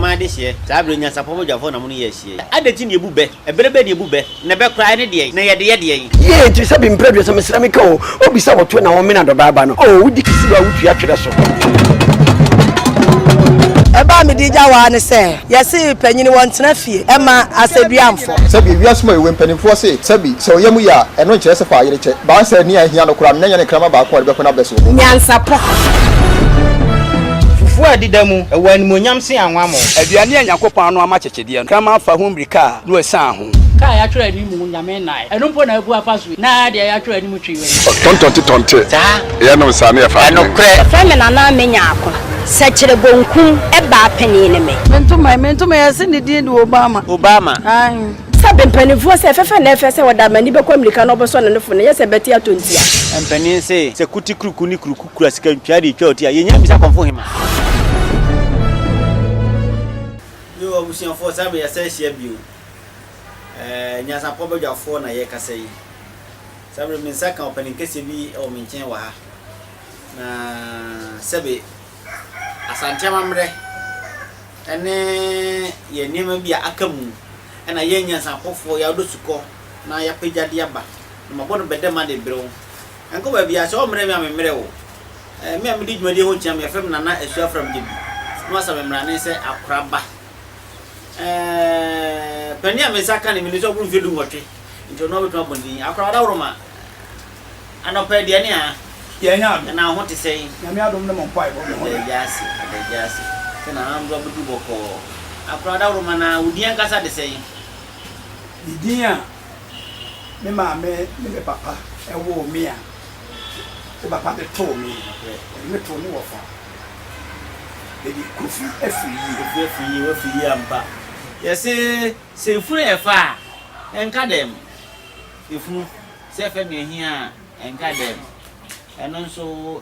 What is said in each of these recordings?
Asanteman adehyeɛ, saa berɛ yi nyansapɔ badwafoɔ na mo ne yɛ ahyia yi. Adɛn nti na yɛbu bɛ? Ɛberɛ bɛn na yɛbu bɛ? Na bɛ koraa ɛne deɛn? Na yɛde yɛ deɛn? Yie nti sɛ bi mprɛ 30 mesrɛ me ka o obi sɛ wɔto na wɔmena dɔbaa ba no o wodi kisiwa a wotua twerɛ so. Ɛbɛ a mede gya wo ara ne sɛ, yɛse panyini wɔntena fie mma asɛdua mfɔ. Sɛbi, wiase mu awiei mpanimfoɔ se, sɛbi, sɛ ɔyam yɛ a, ɛno nkyerɛ sɛ fa ayere kyɛ. Baa sɛ nea ahia no koraa no, na ɛnyɛ ne kraman baako a ɔde bɛko n'abɛ so. Nyansapɔ. Fufuo a ɛdeda mu, ɛwɔ animuonyam sen anwammɔ. Aduane a Nyankopɔn ano ama kyekyedeɛ no, kraman fa ho mmirika a, na wasian ho. Kaa a yɛatwerɛ anim Nyame nnae. Ɛno mpo na abu afa so yi, na deɛ yɛatwerɛ anim twe w'ani. Ɔtɔntɔnte tɔnte yɛnom saa ne yɛfa adwene. Ɛnokorɛ. Wɔfrɛ me Nana Amenyako. Sɛkyerɛ bonkum baa panin ne me. Me ntoma yi, me ntoma yi, yɛse ne din de Obama. Obama. Ae. Sɛbe mpanimfoɔ sɛ ɛfɛfɛ na ɛfɛ sɛ wɔde amani bɛkɔ mmirika na wɔbɛsɔ ne nofo no, ɛnyɛ sɛ ɛbɛte atɔ ntia. Mpanin se, sɛ kuti kuruku ne kuruku kura sika ntwea de retwa ɔti a, yɛnnya mmisa kɔmfo hema. Yo abusuafoɔ, saa berɛ yɛasan ahyia bio. Ɛɛ, Nyansapɔ badwafoɔ na yɛrekasa yi. Saa berɛ me nsa ka ɔpanin kɛseɛ bi wɔ me nkyɛn wɔ ha. Na sɛbe Asante amammerɛ ne yɛn nneɛma bi a aka mu na yɛn nyansapɔfoɔ yɛadɔ sukɔ na yɛapagya de aba. Na mabɔ no bɛdɛma de brɛ wo. Ɛnkɔ baabiara, sɛ wommrɛ me a memmrɛ wo. Me a medi dwumadie ho kyea me, yɛfrɛ me Nana Asuo Afram Gyebi. Na wasa me mmrane sɛ Akoraba. Panin a me nsa ka no, menim sɛ ɔboro mfeɛ dunwɔtwe, nti ɔno ara bɛtumi abɔ ne din. Akoraba Dawuroma. Anɔpa aduane a. Yɛanya adom. Na wo ho te sɛn? Nyame adom ne mo mpaebɔ me ho yɛ. Yɛda Agya ase, yɛda Agya ase sɛ Nana Ndoa bɛduru bɔkɔɔ. Akora Dawuroma na wo din ankasa de sɛn? Me din a me maame ne me papa woo me a me papa de too me no, ɔde me too ne wɔfa. Mede Kofi Afriyie. Kofi Afriyie, w'afiri yie ampa. Yɛse sɛ efunu yɛ fɛ a, ɛnka dɛm. Efunu. Sɛ fɛ me ahia a, ɛnka dɛm. Ɛno nso wo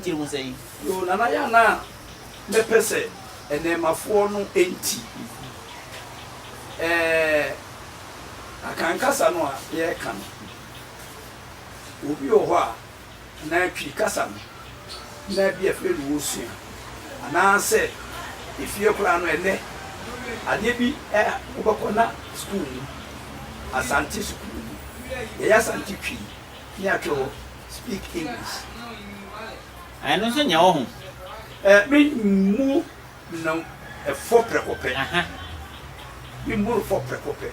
kyerɛ mu sɛn? Yoo Nana yɛ a na mɛpɛ sɛ ɛnɛɛmafoɔ no nti ɛɛ Akan kasa no a yɛreka no obi wɔ hɔ a anaa Twi kasa no na bi afei na wɔresua anaasɛ efie koraa no ɛnnɛ adeɛ bi ɛ wobɛkɔ na sukuu mu Asante sukuu mu yɛyɛ Asante Twi ne atwerɛ hɔ speak English. Ɛno nso nyɛ wo ho. Ɛ me mmu no fɔ prɛko pɛ. Me mmu no fɔ prɛko pɛ.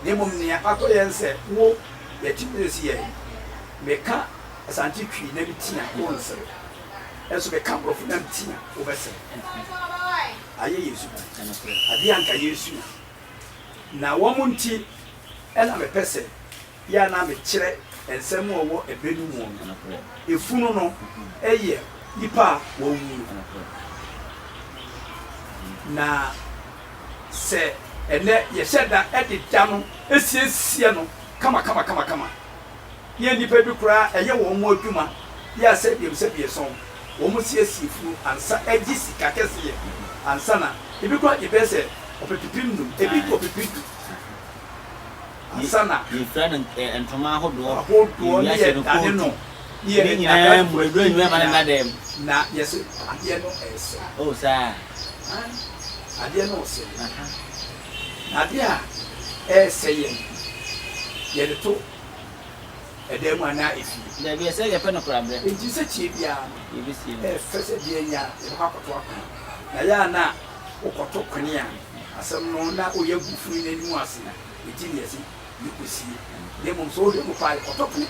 Na mmom nea akɔ yɛn sɛ wo yɛte mu sɛ yɛn meka Asante Twi na me ti a wo nsere. Nso meka Borɔfo na me ti a wo bɛsere. Ayɛ yɛn suban. Adeɛ a anka yɛresua. Na wɔn nti na mepɛ sɛ yɛ a na mekyerɛ nsɛm a ɔwɔ ɛbɛ no mu no. Efunu no yɛ nipa a wawu no. Na sɛ ɛnnɛ yɛhyɛ da de da no siesie no kamakamakamakama, yɛ nnipa bi koraa ɛyɛ wɔn adwuma yɛ a sɛbiam sɛbiɛsɔn wɔn siesie funu ansa gye sika kɛseɛ ansa na ebi koraa gye bɛyɛ sɛ ɔpepepem num, ebi gye ɔpepedu. Ansa na. Yɛfira no ntoma ahodoɔ. Ahodoɔ ne yɛwia hyɛ no yɛdane no. kootu. Ne Ne yɛ nyinaa mu ne ɛduru anwummerɛ ama no nna dɛm. Na yɛse adeɛ no ɛresɛ. Oh saa. Ae, adeɛ no resɛ. Na adeɛ a ɛresɛ yɛn, yɛde to ɛdan mu anaa efie. Dabi, ɛsɛ yɛpɛ no korabrɛ. Enti sɛ kyie biara no, Yɛbɛsie no. ɛyɛ fɛ sɛ deɛ nya a yɛbɛkɔ akɔto akono. Na yɛ a na wokɔto kwene a, asɛm no na woyɛ gu funu no anim ase. Enti na yɛse yɛkɔsie. Na mmom sɛ wohwɛ mu paa a, yɛkɔtɔ pono.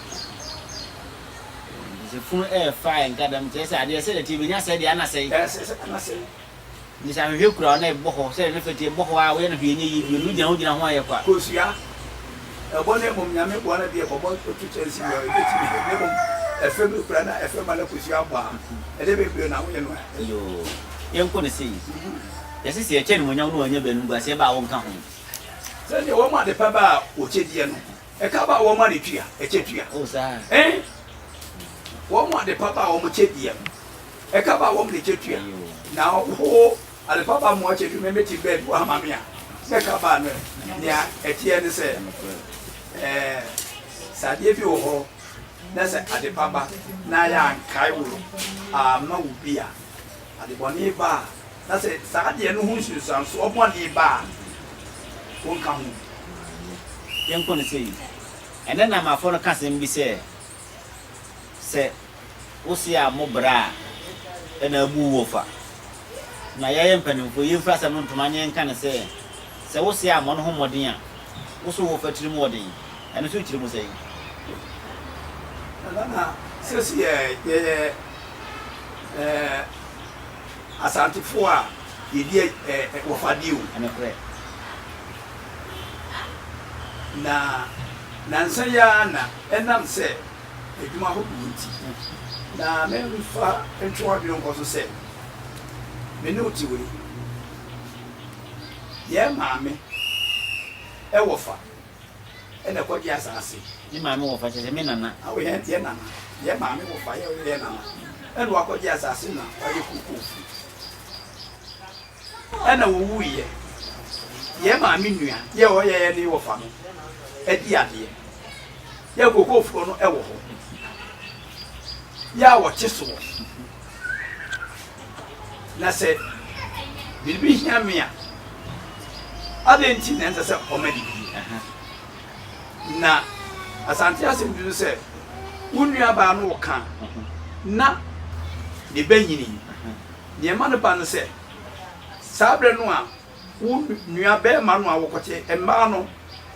Nti sɛ funu ɛɛfa a ɛnka dɛm, kyerɛ sɛ adeɛ sɛdeɛ ɛteɛ bɛnya sɛe deɛ ana sɛe. Ɛsɛ sɛ ana sɛe. Nti sɛ ahwehwɛ kura wo na ɛbɔ hɔ sɛdeɛ ne fɛ teɛ ɛbɔ hɔ a woyɛ no hwee nyɛ yie bio no wogyina ho gyina ho ayɛ kwa. Kosua, ɛbɔ na mmom Nyame boa na bi ɛkɔbɔ to kyɛnse mu a ɛbɛtumi na mmom ɛfɛ bi kura na ɛfɛ ma na kosua bɔ a ɛdeɛ bebree na woyɛ no a. Yoo, yɛnkɔ no sei. Yɛse sɛ yɛkyɛ animuonyam na wannya bi a animguaseɛ ba a wonka ho. Sɛdeɛ wɔn ade pa ba a wɔkyɛ diɛ no, ɛka ba a wɔn ade tua, ɛkyɛ tua. Oh, saa. Ɛn, wɔn ade pa ba a wɔkyɛ diɛ no, ɛka ba a wɔn de kyɛ tua. Na wo ade pa ba ma wɔkyɛ tua, mɛmɛ ti bɛɛ bi wɔ ha ma me a, na ɛka ba no ɛ. Nea ɛteɛ ne sɛ, ɛɛ, sɛ adeɛ bi wɔ hɔ na sɛ ade pa ba na yɛankae wo amma wo bi a, ade bɔne ba a. Na sɛ saa adeɛ no ho nsunsuansoɔ bɔne ba a, wonka ho bi. Yɛnkɔ no sei, ɛnnɛ Namafoɔ no ka asɛm bi sɛ, Sɛ wo se a mo bra a, ɛna abu wo fa. Na yɛyɛ mpanimfoɔ, yɛmfiri asɛm no ntoma na yɛnka no sɛ, sɛ wo se a mmɔ no ho mmɔden a, wo so wo fa tirim wɔ den. Ɛno nso wokyerɛ mu sɛn? Nana, na sɛsi yɛ yɛyɛ ɛɛ Asantefoɔ a yɛdi ɛɛ wɔfadeɛ o. Ɛnokorɛ. Na nansa yi ara na ɛnam sɛ adwuma ahodoɔ nti, na memfa ntwe w'adwene nkɔ so sɛ me ne wo te wei. Yɛn maame wɔfa na ɛkɔgye asase. Me maame wɔfa kyerɛ sɛ me nana. Awo yɛn yɛn nana. Yɛn maame wɔfa yɛ yɛn nana ɛna wakɔgye asase na wayɛ kookoo fuo. Ɛna wɔwuiɛ. Yɛn maame nua yɛ ɔyɛ yɛn ne wɔfa no adi adeɛ. Yɛ kookoofoɔ no wɔ hɔ. Yɛ a wɔte soɔ. Na sɛ biribi hia me a, adɛn nti na ɛnsɛ sɛ ɔma de bie? Na Asante asɛm bi nso sɛ, wo nuabaa no ɔka na ne ba nyini. Deɛ ɛma no ba no sɛ, saa berɛ no a wo nua barima no a wokɔte mmaa no,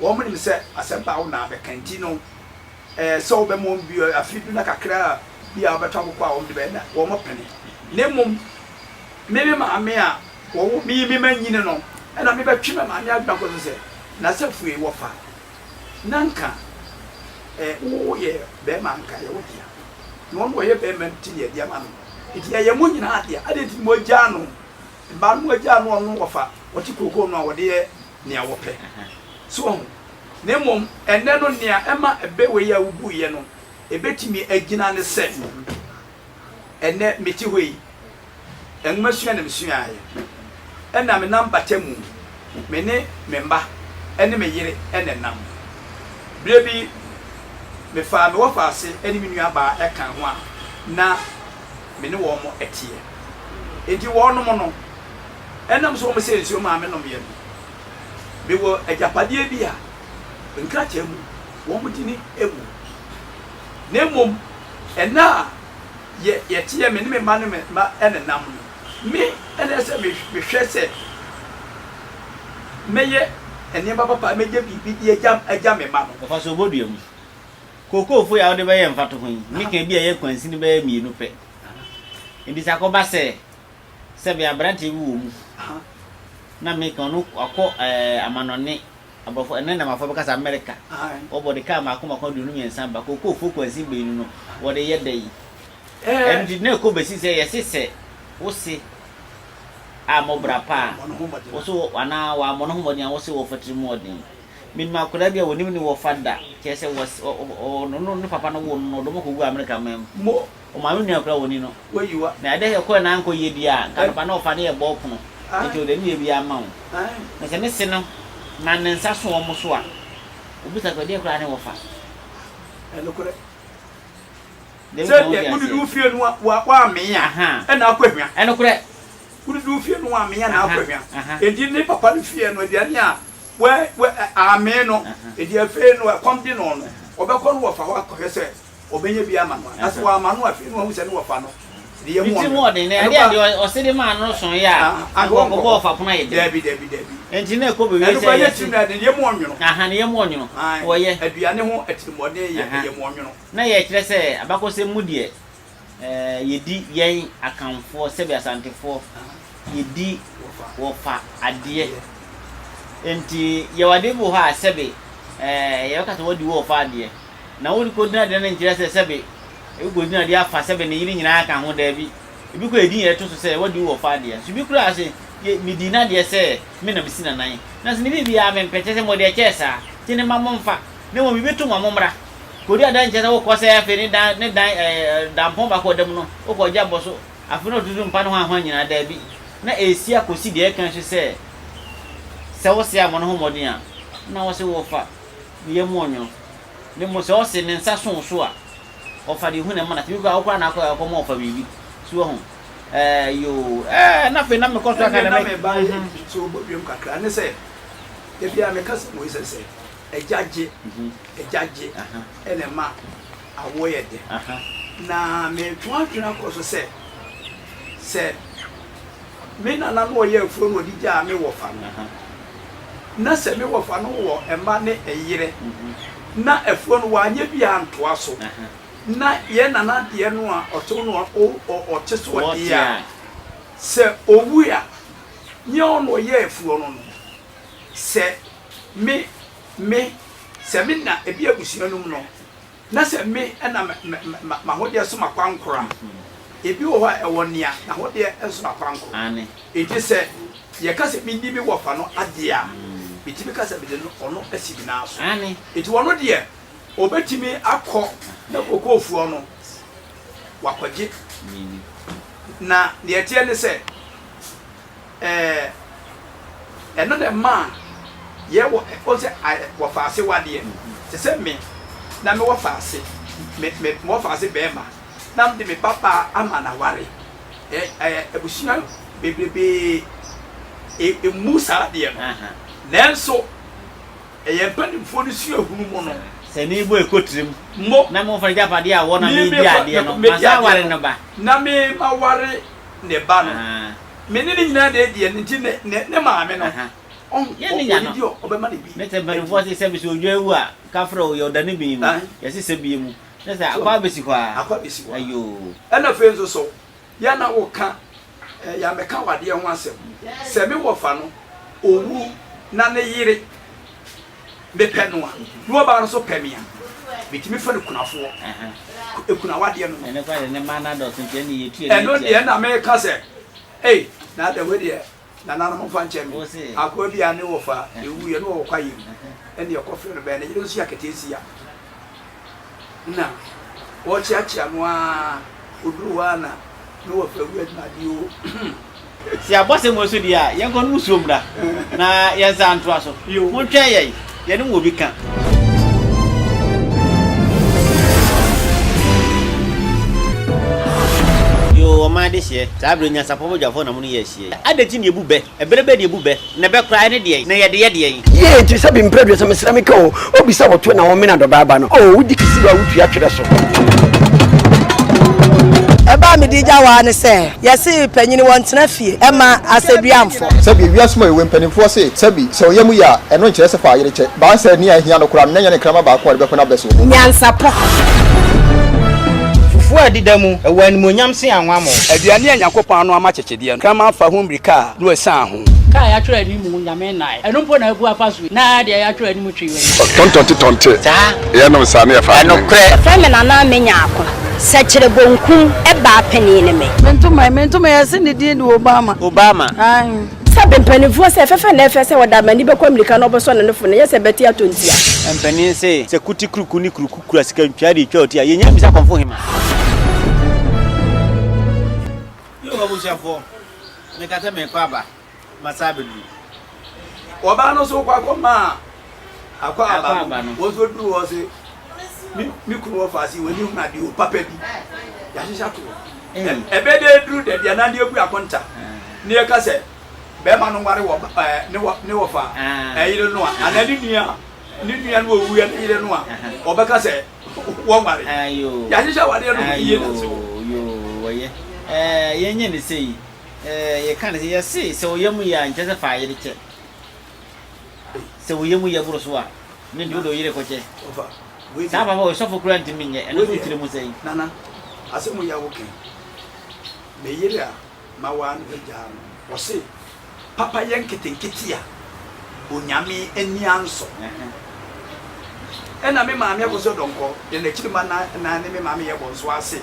wɔn nim sɛ asɛm ba wo na abɛka nti no, ɛɛ sɛ wobɛma wɔn bi afe bi na kakra bi a wobɛtɔ akokɔ a wɔn de bɛyɛ na wɔn pene. Na mmom me me maame a wɔwo me yi me manyini no, ɛna mebɛtwe me maame adwene akɔ so sɛ, N'asafo yi wɔfa na nka ɛɛ woyɛ barima a nka ɛyɛ wo dea, na ɔno ɔyɛ barima nti na yɛde ama no, nti ɛyɛ mo nyinaa dea, adɛn nti na moagyaa no? Mmaa no moagyaa no ɔno wɔfa ɔte kookoo no a wɔde yɛ nea wɔpɛ. So wahu? Na mmom ɛnnɛ no nea ɛma ɛbɛ wei a wobuiɛ no ɛbɛtumi agyina ne sɛ, ɛnnɛ mete hɔ yi, nwomasua na mesuaeɛ, ɛna menam bata mu, me ne me mma ne me yere na ɛnam. Berɛ bi mefaa me wɔfaase ne me nuabaa kaa ho a na me ne wɔn teɛ. Enti wɔnom no, ɛnam sɛ wɔsɛɛ nsuo maa menomeɛ no, mewɔ agyapadeɛ bi a nkrataa mu wɔn dini wɔ mu. Na mmom ɛnnɛ a yɛ yɛteɛ, me ne me mma ne me mma nenam no, me na ɛsɛ sɛ mehwɛ sɛ mɛyɛ nneɛma papa, mɛgya biribi de agya agya me mma no. Ɔfa so bɔ dua mu. Kookoo foe a wode bɛyɛ mfatoho yi, ne ka bi a ɛyɛ kwansini bɛyɛ mmienu pɛ. Enti sɛ akɔba sɛ, sɛbe aberanteɛ bi wɔ mu, na meka ɔno wakɔ ɛɛ amanɔne, aborɔfo, ɛnnɛ nnɛmmafoɔ bɛka sɛ Amerika, wɔbɔ de kaa mmaako mmaako 23 ba, kookoo foe kwansin baanu no, wɔde yɛ dɛn? Ɛno nti na ɛkɔ bɛsi sɛ yɛse sɛ wose ammɔ bra pa a, wo so anaa wammɔ ne ho mmɔden a, wose wɔfa tirim-ɔden. Menim akwadaa bi a ɔnim ne wɔfa da, kyerɛ sɛ wɔs ɔ ɔ ɔno ne papa no woo no no, ɔde wɔn kɔguu Amerika man mu. Mo. Ɔmaame nua koraa ɔnni no. Wayiwa. Na ɛdɛ ɛkɔɛ na ankɔ yie deɛ a, nka anɔpa na ɔfa no yɛ bɔɔ pono. Nti ɔde ne yɛ biara ma wo. Na sɛ ne se no ma ne nsa so wɔn so a, ɔbisa sɛ ɛdeɛ koraa ne wɔfa. Ɛnokorɛ. Deɛ Sɛ meka wote deɛ wodidi aseɛ. wo fie no wa woammee a, ɛna akɔ ahwa. Ɛnokorɛ. Wodidi wo fie no woammee a na akɔ ahwa. Enti ne papa no fie no aduane a Wɛ, wɛ, amee no, enti afei no ɛkɔm de no no, ɔbɛkɔ no wɔfa hɔ akɔhwɛ sɛ ɔbɛnya bi ama no a. Na sɛ wamma no a, afei no wahu sɛ ne wɔfa no ne yam Ne tirim ɔno. ɔden, na Ɛno ɛdeɛ a koraa, deɛ ɔse de maa no no soeɛ a, ah, anka anka ɔnkɔ ɔkɔbɔ hɔ. ɔfa pono ayɛ den. Daabi, daabi, daabi. Enti na ɛkɔ bɛwie Ɛno sɛ koraa nyɛ yɛse. tirim na ɛden, ne yam ɔnwono. Aha, ne yam ɔnwono. Ae, Wɔyɛ. aduane ho atirimuɔden yɛ Aha. yam ɔnwono. Na yɛkyerɛ sɛ abakɔsɛm mu deɛ, ɛɛ, yɛdi yɛn Akanfoɔ, sɛbe Asantefoɔ, yɛdi wɔfa adeɛ. Enti yɛwɔ adeɛ bi wɔ hɔ a sɛbe ɛɛ yɛbɛka sɛ wadi wo wɔfa adeɛ. Na worekɔgyina adeɛ no nkyerɛ sɛ sɛbe wokɔgyina adeɛ afa sɛbe ne yere nyinaa ka ho, daabi. Ebi koraa edin yɛde to so sɛ wadi wo wɔfa adeɛ. Nso bi koraa se yɛ medii n'adeɛ sɛ me na mesi n'anan. Nanso ne biribiara mempɛ, kyerɛ sɛ mewɔ deɛ ɛkyɛɛ saa. Nti ne mma momfa. Na mmom biribi to mo a mommra. Kɔdi adan nkyerɛ sɛ wokɔ sɛ afei ne dan ne dan ɛɛ dampɔn baako a ɔda mu no wokɔgye abɔ so. Afei na ɔtutu mpa no hwanhwan nyinaa? Dabi. Na ɛresi akɔsi deɛ ɛka nso sɛ, sɛ wose ammɔ ne ho mmɔden a, na wose worefa ne yam ɔnwono. Na mmom sɛ ɔse ne nsa so wo so a, ɔfa deɛ ɛhu na ɛma no ase. Bi koraa, wo koraa na akɔ akɔma ɔfa biribi. So wahu? Ɛɛ yoo ɛɛ na afei na mekɔ so aka Ɛnneɛ dɛ na me. me ba yɛ so wobɔ dwam kakra ne sɛ da biara meka sɛ wei sɛ sɛ agya gye agya gye ɛna ɛma awoɔ yɛ dɛ na metwe adwene akɔ so sɛ sɛ me nana no ɔyɛ afuo no ɔde gyaa me wɔfa no na sɛ me wɔfa no wɔ mma ne ɛyerɛ na afuo no wanyɛ bi antoa so na yɛn nana deɛ no a ɔte no ɔte so ɔdeɛ a sɛ ɔwu a nyɛ ɔno ɔyɛ afuo no no sɛ me me sɛ me na ebi abusua no mu no Na sɛ me na m'ahodeɛ so m'akwankoro a, ebi wɔ hɔ a ɛwɔ nea n'ahodeɛ nso n'akwankoro. Enti sɛ yɛka sɛ menni me wɔfa no adeɛ a, metumi ka sɛ mede no ɔno asi me nan so. Enti ɔno deɛ, ɔbɛtumi akɔ na kookoofoɔ no wakɔgye. Na deɛ ɛteɛ ne sɛ, Ɛɛ, ɛno na ɛmaa yɛwɔ, wohu sɛ wɔfa ase wadeɛ. Te sɛ me, na me wɔfa ase, me, me, me wɔfa ase bɛrima, na mede me babaa ama no aware. Ɛ, ɛ, abusua bebrebee e, mmu saa adeɛ no. Nanso, ɛyɛ mpanimfoɔ no suahunu mu no. Sɛ ne bo ɛkɔ tirim. Mo. Na momfa n'agyapadeɛ a wɔ na Me, medi mekɔ, adeɛ no, mekɔ, medi masan adeɛ aware no, no ba. na me maware ne ba no, me ne no nyinaa na edi ɛno nti ne ne ne maame no, ɔn Yɛ ne nya no. ɔdidi a ɔbɛma no bi Ne sɛ adi. mpanimfoɔ se sɛbi sɛ odwan wu a, ka frɛ o, yɛ ɔdane bin mu, yɛse sɛ bie mu, ne sɛ akɔ abɛsi hɔ ara, Akɔ abɛsi hɔ ara. ayoo. Ɛna afei nso so, yɛ na woka eh, yɛammɛka w'adeɛ ho asɛm, sɛ me wɔfa no, owu na ne yere mepɛ no a, na ɔbaa no nso pɛ me a, metumi fa no kunafoɔ. Kunawadeɛ no no. Ɛno koraa deɛ ne mma no adɔɔso nti ɛnde yɛtu yɛn ani Ɛno tua deɛ so. na meka sɛ, ei, na adɛn wei deɛ nananom momfa nkyɛ me. Wo se. Akoa bi a ne wɔfa ɛwuiɛ na ɔwɔ kwaeɛ mu, ɛnna yɛkɔfrɛ no bɛn, ne yere nso yɛ aketeesia. Na wɔrekyeakyea no ara, ɔduruu hɔ ara na ne wɔfa awu adwumadeɛ o. Sɛ yɛabɔ asɛm wei so deɛ a, yɛnkɔ nom nsuo mmra na yɛnsan ntoa so. Montwɛn yɛn, yɛne mo wɔ bi ka. Yoo, ɔman adehyeɛ, saa berɛ yi nyansapɔ badwafoɔ na mo ne yɛ ahyia yi. Adɛn nti na yɛbu bɛ? Ɛberɛ bɛn na yɛbu bɛ? Na bɛ koraa ɛne deɛn? Na yɛde yɛ deɛn? Yie nti sɛ bi mprɛ 30 mesrɛ me ka o obi sɛ wɔto na wɔmena dɔbaa ba no o wodi kisiwa a wotua twerɛ so. Ɛbɛ a mede gya wo ara ne sɛ, yɛse panyini wɔntena fie mma asɛdua mfɔ. Sɛbi, ewiase mu a yɛwɔ yi, mpanimfoɔ se, sɛbi, sɛ ɔyam yɛ a, ɛno nkyerɛ sɛ fa ayere kyɛ. Baa sɛ, nea ahia no koraa no, na ɛnyɛ ne kraman baako a ɔde bɛko n'abɛ so wɔ hɔ. Nyansapɔ. Fufuo a ɛdeda mu, ɛwɔ animuonyam sen anwammɔ. Aduane a Nyankopɔn ano ama kyekyedeɛ no, kraman fa ho mmirika a, na wasian ho. Kaa a yɛatwerɛ anim Nyame nnae. Ɛno mpo na abu afa so yi, na deɛ yɛatwerɛ anim twi w'ani. Tɔntɔnte tɔnte. Yɛnom saa na yɛfa adwene. Ɛnokorɛ. Wɔfrɛ me Nana Amenyako. Sɛkyerɛ bonkum baa panin ne me. Me ntoma yi, me ntoma yi, yɛse ne din de Obama. Obama. Ae. Sɛbe mpanimfoɔ sɛ, Fɛfɛ na ɛfɛ sɛ wɔde amani bɛkɔ mmirika na wɔbɛsɔ ne nofo no, nyɛ sɛ ɛbɛte atɔ ntia. Mpanin se, sɛ kuti kuruku ne kuruku kura sika ntwea de retwa ɔti a, yɛnnya mmisa kɔmfo hema. Yoo abusuafoɔ, meka sɛ merekɔ aba, masan abɛduru. Ɔbaa no nso kɔ akɔmaa akwaaba no, wɔn nso duru hɔ se, me me kunu wɔ faase yi, w'ani hunu adeɛ o, papa bi, yɛahyehyɛ ato hɔ. Ɛbɛ dɛ duru da bi anaa ne abu akonta, ne yɛka sɛ bɛrima no nware wɔ ɛɛ ne wɔ ne wɔfa ɛyere no a, anaa ne nua ne nua no owuiɛ ne yere no a, ɔbɛka sɛ wɔnware. Yɛahyehyɛ awadeɛ no yie na se wɔ. Yoo, wɔyɛ. Ɛɛ yɛnyɛ ne sei. Ɛɛ yɛka no sɛ yɛse sɛ wo yam yɛ a nkyɛ sɛ fa yere kyɛ. Sɛ wo yam yɛ boro so a, ne nti wode wo yere kɔkyɛ. Saa papa wɔ sɔfo koraa ntumi nyɛ, ɛno nso wokyerɛ mu sɛn? Nana, asɛm yi a woka yi, me yere a mawaa no agyaa no, ɔse papa yɛ nketenkete a Onyame ani ansɔ. Ɛna me maame Akosua Donkor de n'akyiri mma nan ne me maame yɛ bɔ nso ase.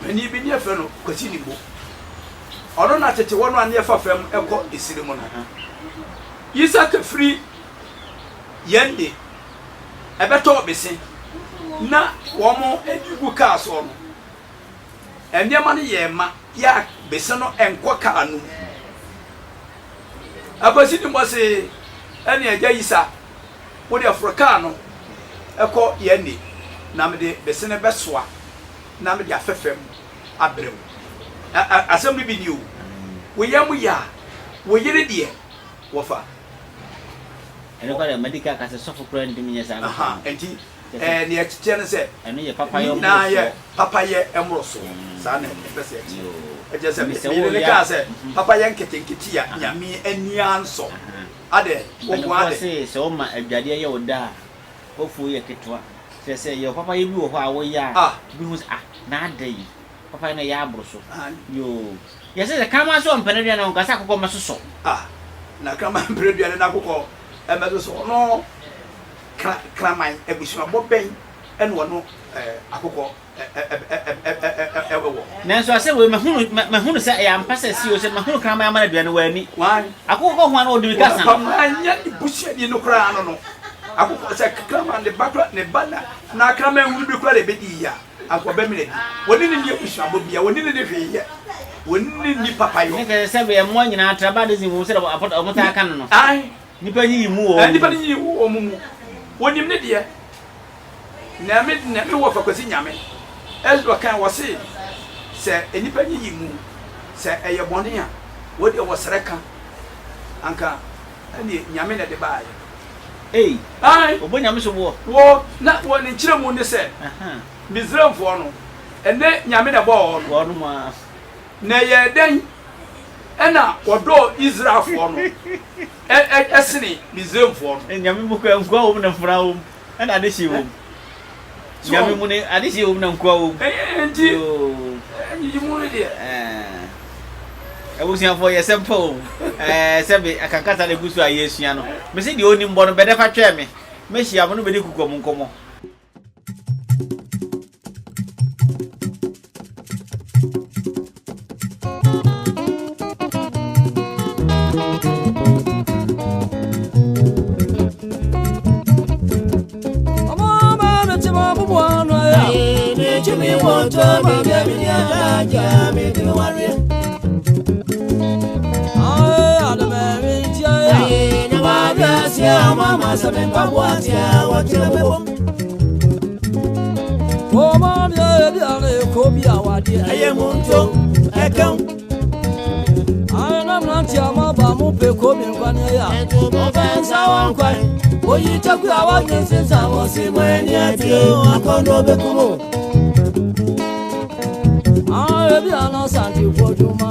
Panin bi ne yɛfrɛ no Kwasi Nimbo. Ɔno na tete hɔ no a ne yɛfa fam kɔ esiri mu no. Isak firi yɛn de ɛbɛtɔɔ bese na wɔn de gu kaa soɔ no, nneɛma no yɛɛ ma yɛ a bese no nkɔ kaa no mu. Akwasi Nimbo se ɛne agya Isa wo deɛ foro kaa no kɔ yɛn de na mede bese no bɛsoa na mede afɛ fam. abrɛ wo. Asɛm no bi ni o, wo yam yɛ a, wo yere deɛ wɔfa. Ɛno koraa deɛ madi kan aka sɛ sɔfo koraa ntumi nyɛ saa papa no. Nti ɛɛ nea ɛkyekyɛ ne sɛ. Ɛno yɛ papayɛ Ne nyinaa yɛ papayɛ mmorosoɔ. Saa na ɛpɛ sɛ ɛkyerɛ. Ɛkyerɛ sɛ me yere no kaa sɛ papayɛ nketenkete a Nyame ani ansɔ. Adɛn, wo nko ara Mpanimfoɔ dɛ. se sɛ woma adwadeɛ yɛ wo dɛ a, w'afuo yɛ ketewa. Kyerɛ sɛ yɛwɔ papayɛ bi wɔ hɔ a woyɛ a, obi hu sɛ ah na adɛn yi, papayɛ no ɛyɛ aboro so. Yoo. Yɛse sɛ kraman nso ɔmpɛ n'aduane a, ɔnka sɛ akokɔ mmɛsosɔ. Ah, na kraman mpɛ aduane na akokɔ mmɛsosɔ. Ɔno kra, kraman abusuabɔ bɛn na ɔno eh, akokɔ wɔ? Nanso asɛm wei, mahunu, mahunu sɛ ɛyɛ ampa sɛ CEO sɛ mahunu kraman ama no aduane, wanni. Akokɔ kɔ ho a na ɔde mirika sa no. Kraman nyɛ ne busuani no koraa no no. Akokɔ, sɛ kraman ne ba koraa, ne ba na, na kraman hunu bi koraa na ɛbɛdi yie a, anka ɔbɛmene adi. Wɔne no nni abusuabɔ biara, wɔne no nni hwee yɛ, wɔne no nni papayɔ. Ne kɛsɛ sɛ bɛyɛ mmoa nyinaa tribalism wɔ mu sɛdeɛ apɔt wɔn taa ka no no. Ae. Nnipa nyiyi mu wɔ wɔn mu. Nnipa no nyiyi wɔ wɔn mu. Wɔnim ne deɛ. Na me na me wɔfa Kwasi Nyame Ezra kan wɔse sɛ nnipa nyiyi mu sɛ ɛyɛ bɔne a wɔ deɛ wɔsrɛ ka anka ɛneɛ Nyame na ɛde baeɛ. Ei! Ae. Wɔbɔ Nyame soboɔ. Wɔ na wɔ ne nkyerɛmu ne sɛ Misraimfoɔ no ɛnɛ Nyame na ɛbɔɔ wɔn. Wɔnom ara. Na ɛyɛɛ dɛn na wɔdɔɔ Israelfoɔ no sene Misraimfoɔ no? Nyame mu koraa nkoa wɔ mu na mfenaa wɔ mu, ɛna adehyeɛ wɔ mu. Nyame mu no adehyeɛ wɔ mu na nkoa wɔ mu. Enti nyiyimu no deɛ. Abusuafoɔ yɛ sɛm pa o. Sɛbe akankasa na ɛgu so a yɛresua no. Mese deɛ ɔnim bɔ no bɛdɛ fa twɛn me. Mɛhyia mo no bɛdi kukua mu nkɔmmɔ.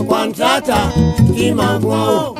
Contrata, Imango.